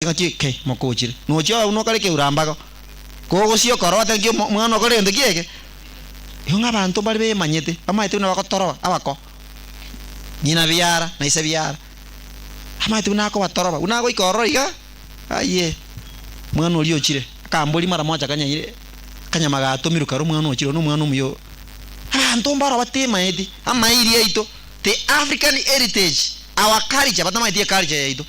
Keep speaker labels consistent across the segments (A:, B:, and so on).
A: Ng'aki kei mokochire? Nochia obe buna okare keurambago. Kogosia okora gwateba nki omwana okore gento ki eke? Igo ng'a abanto mbare bemanyete, bamaete buna bagotoroba abako. Ng'ina biara na ise biara, amaete buna akobatoroba, buna agoika ororo iga, aye, omwana oria ochire, akamboria mara moja akanyaire, akanyama gatomirwe kare omwana ochire, oyo na omwana omuya oo. Abanto mbaro batemaeti amairi aito, the African heritage, our culture, batamaeti eculture yaito,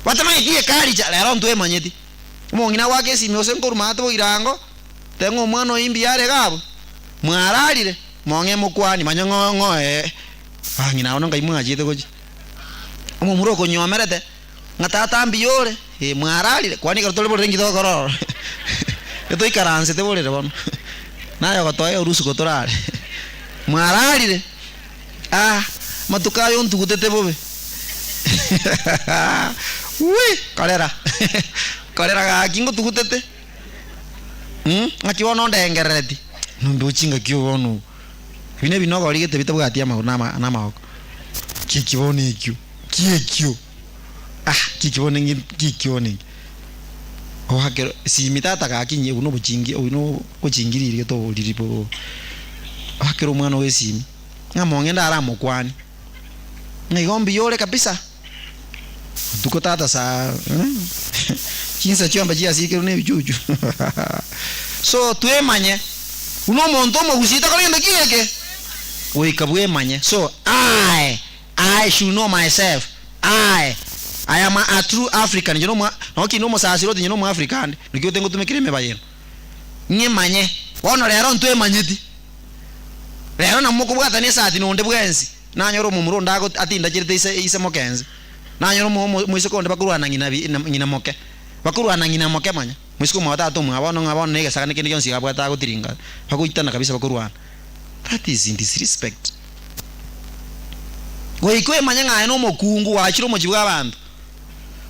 A: batamaeti eculture, rero ntwemanyeti. Omong'ina agoaka esimi gose nkoruma ate bogirango, teba ng'a omwana oyo imbuya are iga abwo, mwararire, mong'e mokwanie manya ng'o ng'o ee bang'ina abwo nonkai mwachiete gochia. Omomura okonywomerete, ng'a tata mbuya ore, ee mwararire, kwani ekero tore borere inki togokora ororo etoikaransete borere bono, naye ogotoa orusuko torare, mwararire, ah amatuko aya ontugutete bobe wuii korera korera gaki ngotugutete ng'aki bono ondengerereti, nondochi ngaki obo bono obo, ebi nebinogo origete bitabwati amagoro na ama na amagoko, ki eki bono ekio, ki ekio ah ki eki bono nki ki eki bono eke, oakera esimi tata gaki inye obwo na obochingi obwo na obochingiriri gete oboriri bo oakera omwana ogo esimi, ng'a mong'ende aramokwanie, ng'a igo mbuya ore kabisa. Botuko tata saa chinsa chiombe chiasiekirwe na ebichuchu so twemanye buna omonto omogusii takora gento ki eke goika bwemanye so I I should know myself I I am a true African inche nomo nonye kinde omosasiroti inche nomo Africa ande naki ote ngotumekera emebayeno ng'emanye bono rero ntwemanyeti rero nabo mokobwatana esati nonde bwensi. Nanyora omomura onde ago atindacherete ise ise mokense, nanyora omo omo omoiseke onde bakorwana ng'ina bi ng'ina moke, bakorwana ng'ina moke manya, moiseke omwabo tata omwabo bono ng'a bono na egesagane kende gionsi iga abwate agotiringa, bagoitana kabisa bakorwana. That is disrespect. Goika oemanye ng'a aye na omokungu gwachire omochie bwa abanto,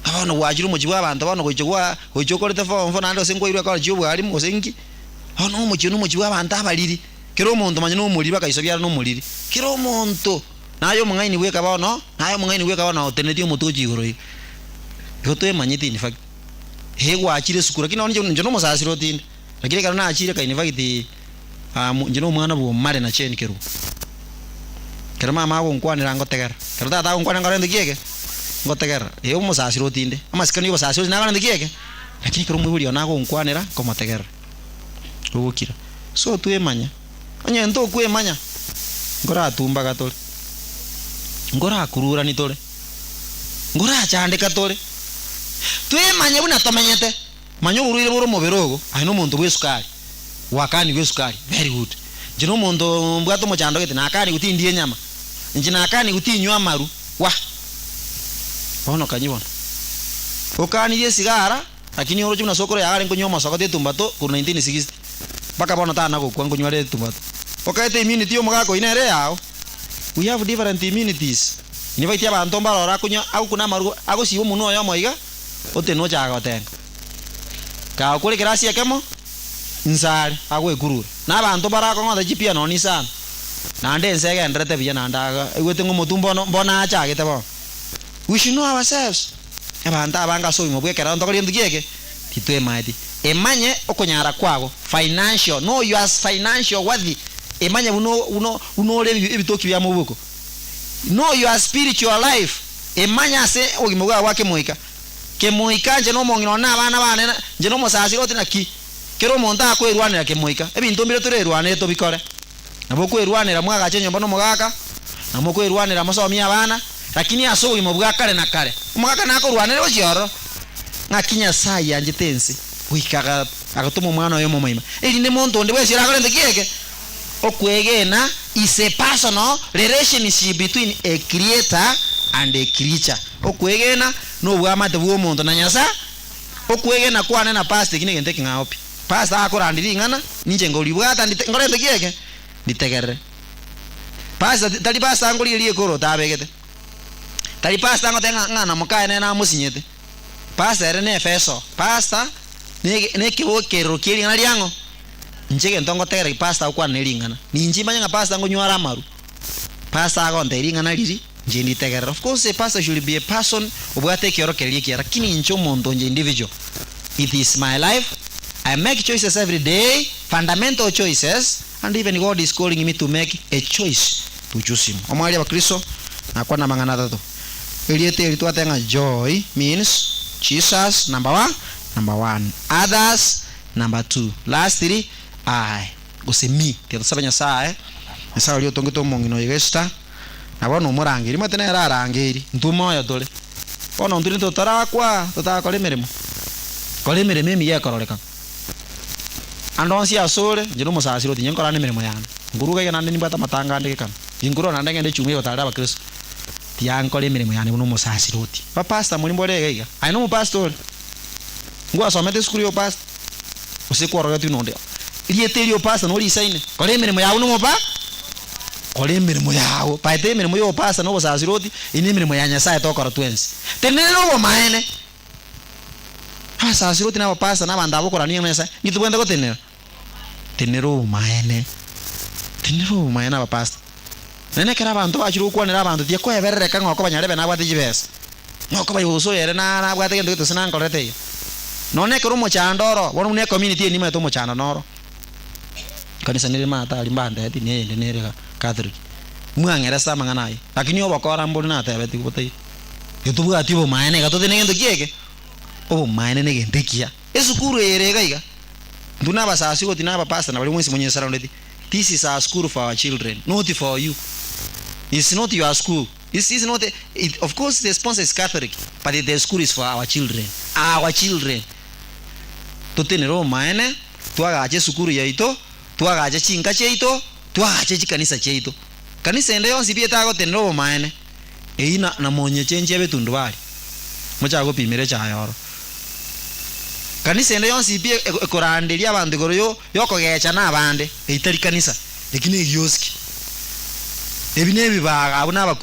A: ng'a bono gwachire omochie bwa abanto bono goicha gwa goicha okorete form four naende gose nkwairwe ecollege ya obwarimu gose nki, bono omochie oyio na omochie bwa abanto abariri. Kera omonto manya nomoriri, bakaisobia are nomoriri. Kera omonto naye omong'aini bweka bono, naye omong'aini bweka bono otenetie omotwe gochia igoro iga. Igo twemanyete in fact. Eeh gwachire esukuru lakini nonye inche nomosasiroti inde, lakini ekero nachire ka in fact inche nomwana bwa Omare na Jane Kerubo. Ekero mama agonkwanera ngotegerera, ekero tata agonkwanera nkore gento ki eke? Ngotegerera. Eeh omosasiroti inde, amasikani ya obosasiroti nakore gento ki eke? Lakini ekero omoibori one agonkwanera, nkomotegerera. Ogokira. So twemanya. Onye ntokwemanya, nkoratumbaga tore, nkorakururani tore, nkorachandeka tore. Twemanye buna tomenyete. Manya oborwaire bore omobere ogo, aye nomonto bw'esukari, gwakanigwe esukari, very good. Inche nomonto mbwate omochando gete, nakanigwe tindie enyama, inche nakanigwe tinywa amaru, wah! Bono kanywe bono. Okanirie esigara. Lakini oroche buna sokoro yaye arenge konywa omosogoti etumbato korwa 1960 mpaka bono tana gokwa nkonywa are etumbato. Okaete immunity ya omogaka oyio nere eyao. We have different immunities. Infact abanto mbarore akonywa agokuna amaru agosiba omonwe oyomo iga otene ochaka gotenga. Kagokora ekerasi ekemo inse are agoekurura. Na abanto mbare akong'ota chipia nonya isano naende ense egenderete buya naende aga aigwete ng'a omotwe mbono mbono achagete bono. We should know ourselves. Abanto abange ase obogima bw'ekerero ntokore gento ki eke? Titwemaeti. Emanye okonyara kwago, financial, know your financial worthy, emanye buna buna buna ore ebi ebitoki bia moboko. Know your spiritual life, emanye ase obogima bwao bwa kemoika. Kemoika inche na omong'ina one na abana bane na inche na omosasiroti naki kera omonto akwerwanera kemoika. Ebinto mbire torerwanere tobikore. Nabo okwerwanera mwagache enyomba nomogaka, na mokwerwanera mosomie abana, lakini ase obogima bwa kare na kare omogaka nakorwanere gochia ororo. Ng'aki Nyasae anchete ense goika agatoma Omwana oye omomoima, erinde monto onde bwensi orakore gento ki eke? Okwegena is a personal relationship between a creator and a creature. Okwegena nobwamate bw'omonto na Nyasae. Okwegena kwane na pastor eki negento ekeng'ao pi. Pastor akorandia ring'ana, ninche nkoribwata ndite nkore gento ki eke? Nditegerere. Pastor tari pastor nkorigereria ekoroto abegete, tari pastor ngoteba ng'a ng'a na mokaye nere namosinyete, pastor ere ne efeso, pastor nege nekebokerero kie ring'ana riang'o? Inche egento ngotegerera pastor agokwana ne ring'ana, ninche imanye ng'a pastor nkonyware amaru, pastor agontebia ring'ana riria. Inche nditegerera. Of course a pastor should be a person obwate ekiorokererio ekiya lakini inche omonto inche individual it is my life I make choices every day fundamental choices and even God is calling me to make a choice to choose him. Omwari abakristo nakwana amang'ana atato. Erieta eri twateba ng'a joy means Jesus number one, number one, others number two, lastly I gose me. Tiga tosabe Nyasaye, Nyasaye oria otongete omong'ina oyo Esther, Na bono omorangeri, omanyete nere arangeiri, intwe moyo tore. Bono intwe nitotarakwa totakora emeremo. Kora emeremo emiya ekororekana. Ande onsi asore, inche nomosasiroti, inche nkora nemeremo yane. Nkoruga iga naende nimbwate amatanga ande gekano. Tinkorua naende ngende echuma egotarera abakristo. Tiankora emeremo yane buna omosasiroti. Bapastor moria mbore iga iga. Aye nomopastor ore? Ngwasomete esukuru ya opastor? Gose kworogetwe nonde? Rieta eria opastor norisaine. Kora emeremo yao buna omopa Kora emeremo yao. Paete emeremo ya obopastor na obosasiroti, eyio nemeremo ya Nyasaye tokora twensi. Tenenera obomaene. Abasasiroti na abapastor na abanto aba okorania na Nyasaye, inki tobwenerete gotenenera? Tenenera obomaene. Tenenera obomaene abapastor. Naende ekero abanto bachire gokwanera abanto tiga koeberereka ng'a okoba nyarebe nabwate chibesa, ng'a okoba gose oyo ere nabwate gento gete gose nankorete iga. Nonya ekero omochando oro, bono buna ecommunity eye nimanyete omochando noro. Ekanisa nere maate aria mbantebeti na eyende nere iga Catholic. Mwang'erese amang'ana ayio, lakini obokora mbori natebetigwe botaiyo. Titobwati obomaene iga tote negento ki eke? Obomaene negento ekiya. Esukuru eye ere iga iga, intwe na abasasi goti na abapastor na baria mwensi monyesaraundeti, this is our school for our children, not for you. It's not your school. This is not it, of course the sponsor is Catholic, but the school is for our children. Our children. Totenere obomaene. Twagacha esukuru yaito, twagacha chinka chiaito, twagacha chikanisa chiaito. Kanisa ende yonsi pi etagotenena obomaene, eyio na namonyechenchia ebetundubari, mochake gopimera echaye oro. Kanisa ende yonsi pi ekoranderia abanto igoro yo yokogecha na abande, eyio tari kanisa, eki ne egioski. Ebi nebibaga abwo nabakuru.